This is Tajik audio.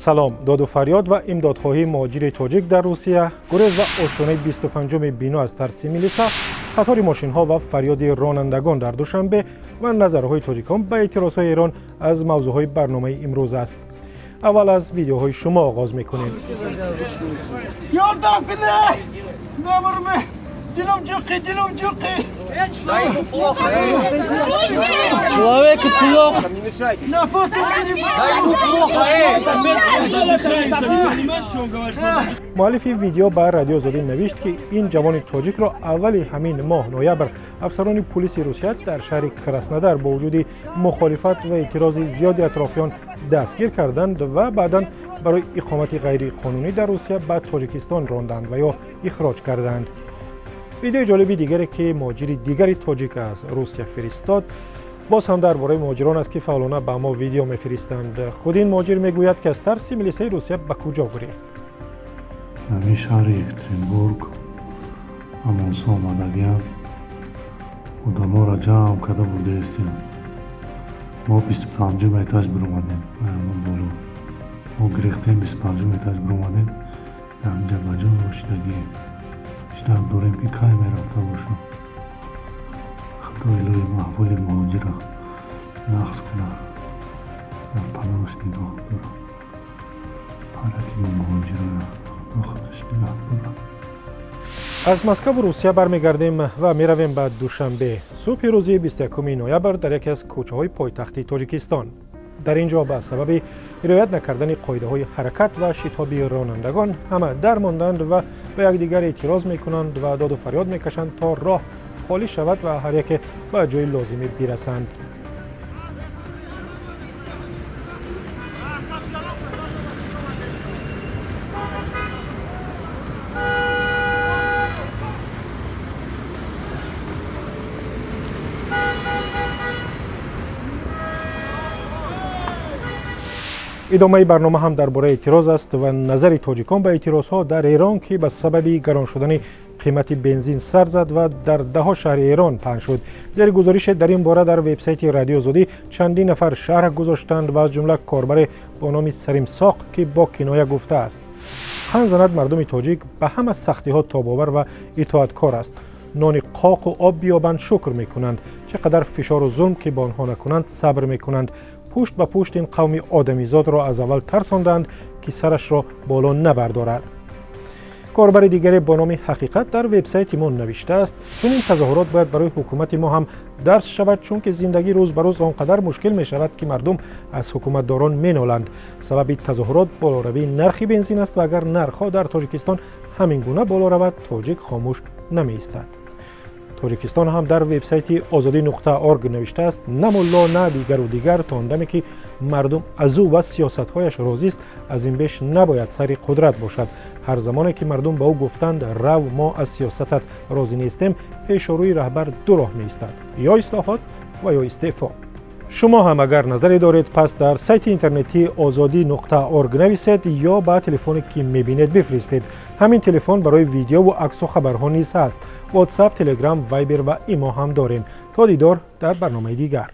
Салом. Доду фарёд ва имдодхоҳии муҳоҷири тоҷик дар Русия, гурез ва ошёнаи 25-уми бино аз тарси милиса, қатори мошинҳо ва фарёди ронандагон дар Душанбе ва назарҳои тоҷикон ба эътирозҳои Эрон аз мавзӯъҳои барномаи имрӯз аст. Аввал аз видеоҳои шумо оғоз мекунем. Ёрдам кунед! Мемурме! Дилам ҷуқи, дилам ҷуқи! Человеку плохо. Не мешайте. Нафасам Да ему плохо, эй! Понимаешь, что он говорит? Муаллифи видео ба Радиои Озодӣ навишт, ки ин ҷавони тоҷикро аввали ҳамин моҳ, ноябр, афсарони пулиси Русия дар шаҳри Краснодар бо вуҷуди мухолифат ва эътирози зиёди атрофиён дастгир карданд ва баъдан барои иқомати ғайриқонунӣ дар Русия ба Тоҷикистон ронданд ва ё ихроҷ карданд. Видеои ҷолиби дигаре, ки муҳоҷири дигари тоҷик аз Русия фиристод, боз ҳам дар бораи муҳоҷирон аст, ки фаъолона ба мо видео мефиристанд. Худ ин муҳоҷир мегӯяд, ки аз тарси милисаи Русия ба куҷо гурехт. Ҳамин шаҳри Екатеринбург амонсо омадагиам, одаморо ҷамъ карда бурдаистем. Мо 25-ум этаж биромадем, ама боло мо гирехтем, 25-ум этаж биромадем. Дар инҷа ба ҷо шидагием, ждать дорем, ки кай мерафта бошам. Худо илоҳи аҳволи муҳоҷира нағз кунад, дар паноҳаш нигоҳ дорад. Ҳар яке мо муҳоҷироя Худо худаш нигаҳ дорад. Аз Москаву Русия бармегардем ва меравем ба Душанбе. Субҳи рӯзи 21 ноябр дар яке аз кӯчаҳои пойтахти Тоҷикистон, дар ин ҷо ба сабаби риоят накардани қоидаҳои ҳаракат ва шитоби ронандагон ҳама дармонданд ва ба якдигар эътироз мекунанд ва доду фарёд мекашанд, то роҳ холӣ шавад ва ҳар яке ба ҷои лозимӣ бирасанд. Идомаи барнома ҳам дар бораи эътироз аст ва назари тоҷикон ба эътирозҳо дар Эрон, ки ба сабаби гарон шудани қимати бензин сар зад ва дар даҳо шаҳри Эрон паҳн шуд. Зери гузорише дар ин бора дар вебсайти Радиои Озодӣ чандин нафар шарҳ гузоштанд ва аз ҷумла корбаре бо номи Саримсоқ, ки бо киноя гуфтааст: «Хан занад, мардуми тоҷик ба ҳама сахтиҳо тобовар ва итоаткор аст. Нони қоқу об биёбанд, шукр мекунанд. Чӣ қадар фишору зулм ки ба онҳо накунанд, сабр мекунанд. Пушт ба пушт ин қавми одамизодро аз аввал тарсонданд, ки сарашро боло набардорад». Корбари дигаре бо номи Ҳақиқат дар вебсайти мо навиштааст: «Чунин тазоҳурот бояд барои ҳукумати мо ҳам дарс шавад, чунки зиндагӣ рӯз ба рӯз он қадар мушкил мешавад, ки мардум аз ҳукуматдорон меноланд. Сабаби тазоҳурот болоравии нархи бензин аст ва агар нархҳо дар Тоҷикистон ҳамин гуна боло равад, тоҷик хомӯш намеистад». Тоҷикистон ҳам дар вебсайти озодӣ.орг навиштааст: «На мулло, на дигару дигар, то он даме ки мардум аз ӯ ва сиёсатҳояш розист, аз ин беш набояд сари қудрат бошад. Ҳар замоне ки мардум ба ӯ гуфтанд: рав, мо аз сиёсатат розӣ нестем, пешорӯи раҳбар ду роҳ меистад: ё ислоҳот ва ё истеъфо». Шумо ҳам агар назаре доред, пас дар сайти интернетии озодӣ.орг нависед ё ба телефоне, ки мебинед, бифиристед. Ҳамин телефон барои видеову аксу хабарҳо низ ҳаст. Ватсап, Телеграм, Вайбер ва Имо ҳам дорем. То дидор дар барномаи дигар.